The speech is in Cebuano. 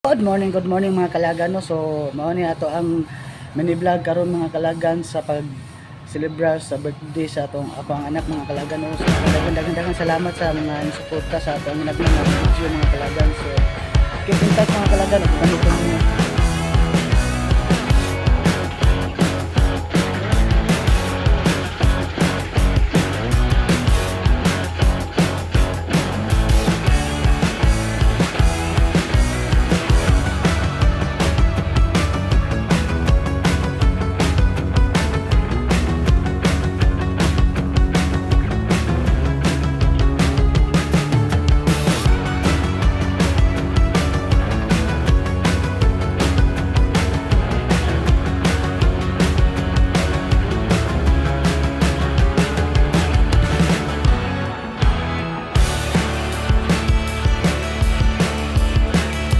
Good morning, mga kalagan, no. So mao ni ato ang mini vlog karon, mga kalagan, sa pag celebrar sa birthday sa atong ako ang anak, mga kalagan, no. So daghang daghang daghang salamat sa mga suporta sa atong anak mga video, mga kalagan. So keep in touch, mga kalagan, ug panito ninyo.